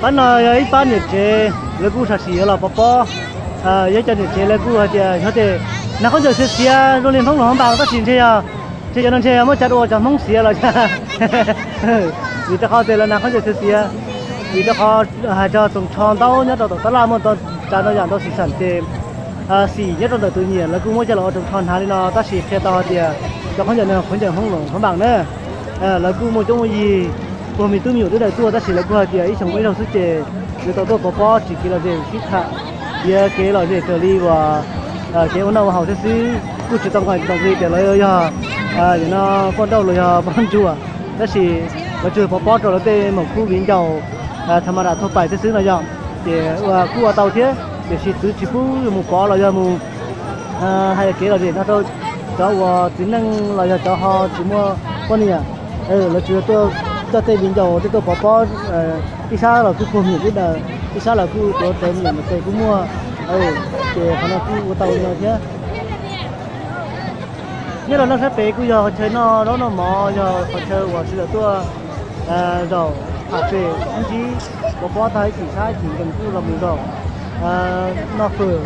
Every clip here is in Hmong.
Pab no yog ib pab niam tsev, lawv kuj sam sim yuav los pov pob. Yog cov niam tsev lawv kuj hais tias yog tias nag khaub ncaws xiav xiav zoo li Hmoob Loos Hmoob Npas tab sis ntshe yog, ntshe cov no ntshe yog muab tsa dua cov Hmoob xiav los yog vim rau qhov tias lawv nag khaub ncaws xiav xiav. Vim rau qhov hais txog tsoos tsho ntaub nyob rau tom tab laj muaj tsav ntau yam ntau xim xam ces xim nyob rau ntawm tus nyiam lawv kuj muab coj los ua tsoos tsho hnav li no, tab sis qhia tau hais tias cov khaub ncaws no khaub ncaws Hmoob Loos Hmoob Npas na. Lawv kuj muaj coob muaj yig, puag me tub me nyuam twb daws tuaj, tab sis lawv kuj hais tias ib xyoo muaj ib zaug xwb ces yuav tau tuaj pov pob tsim kev lom zem sib tham, piav kev lom zem raws li uas kev ua noj ua haus thiab xwb, kuj tsis tau nqaim ntoo li tias lawv yog, yog no poj nrauj los yog poj ntsuam, tab sis lawv tsuas pov pob rau lawv tej maum khub viv ncaus tha ma das thuaj pais thiab xwb no yog. Ces kuj ua tau thiab, tiam sis txwv tsis pub mus pov los yog mus hais kev lom zem no rau cov uas txiv neej los yog cov ho tsis muaj poj niam. Lawv tsuas yog tuaj coj tej viv ncaus tej tuaj pov pob, ib sab los kuj puag me nyuam twb daws, ib sab los kuj tuav rawv me nyuam tes kuj muaj. Ces qhov no kuj ua tau li no thiab. Nyob rau nram sab pem kuj yog qhov chaw noj zaub noj mov, yog qhov chaw uas sawv daws tuaj zaum tham pem sib ntsib, pov pob tag ib chim sab ib chim nkees kuj los mus zaum noj fawm,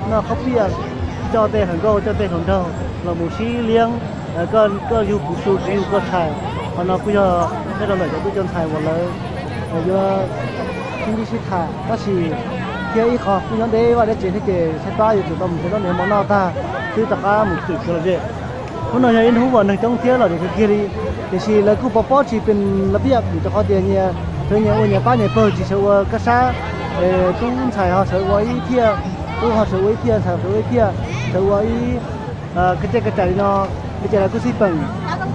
noj khaub piaj, coj tej hluas nkauj coj tej hluas nraug los mus sib liab, koj yug kuv su kuv yug koj tshais. Qhov no kuj yog nyob rau ntawm cov tub cov ntxhais uas lawv yuav sib ntsib sib tham, tab sis thiab ib qho kuj nyob deb vaj deb tsev thiab ces tshaib plab yuav tsum tau mus nrhiav zaub nrhiav mov noj tag twb rov qab mus tsim kev lom zem. Hnub no yog ib hnub uas neeg coob thiab lom zem kawg kiag li, tiam sis lawv kuj pov pob tsis pes los piaj vim rau qhov tias nyias sawv nyias ua nyias pab nyias pawg, tsis sawv ua kab sab, tub ntxhais ho sawv ua ib phiaj, tub ho sawv ua ib phiaj, ntxhais ho sawv ua ib phiaj, sawv ua ib kab cej kab cais li no. Li cas lawv kuj xij peem,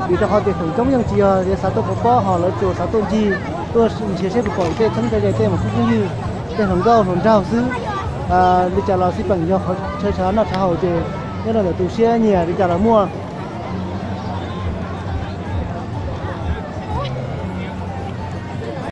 vim rau qhov tias feem coob yeej tsis yog xav tuaj pov pob, ho lawv tsuas xav tuaj ncig, tuaj nrhiav seb puas pom tej txheeb tej ze, tej maum khub phooj ywg, tej hluas nkauj hluas nraug xwb. Li cas los xij peem yog qhov chaw noj tshav haus ces nyob rau ntawm tus siab nyiam li cas los muaj.